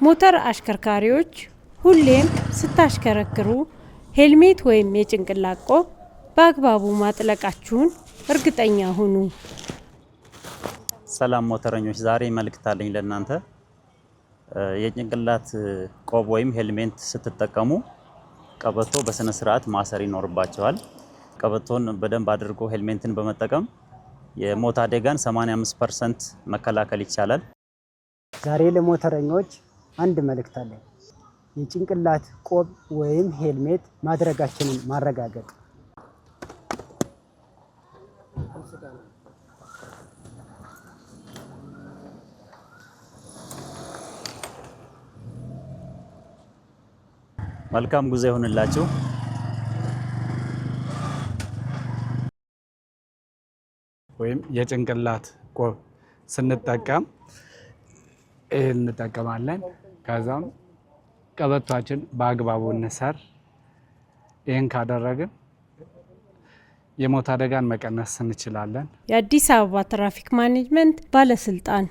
ሞተር አሽከርካሪዎች ሁሌም ስታሽከረክሩ ሄልሜት ወይም የጭንቅላት ቆብ በአግባቡ ማጥለቃችሁን እርግጠኛ ሁኑ። ሰላም ሞተረኞች፣ ዛሬ መልእክት አለኝ ለእናንተ። የጭንቅላት ቆብ ወይም ሄልሜት ስትጠቀሙ ቀበቶ በስነ ስርዓት ማሰር ይኖርባቸዋል። ቀበቶን በደንብ አድርጎ ሄልሜትን በመጠቀም የሞት አደጋን 85% መከላከል ይቻላል። ዛሬ ለሞተረኞች አንድ መልእክት አለኝ። የጭንቅላት ቆብ ወይም ሄልሜት ማድረጋችንን ማረጋገጥ። መልካም ጉዞ ይሁንላችሁ። ወይም የጭንቅላት ቆብ ስንጠቀም ይህን እንጠቀማለን። ከዛም ቀበቷችን በአግባቡ እንሰር። ይህን ካደረግን የሞት አደጋን መቀነስ እንችላለን። የአዲስ አበባ ትራፊክ ማኔጅመንት ባለስልጣን።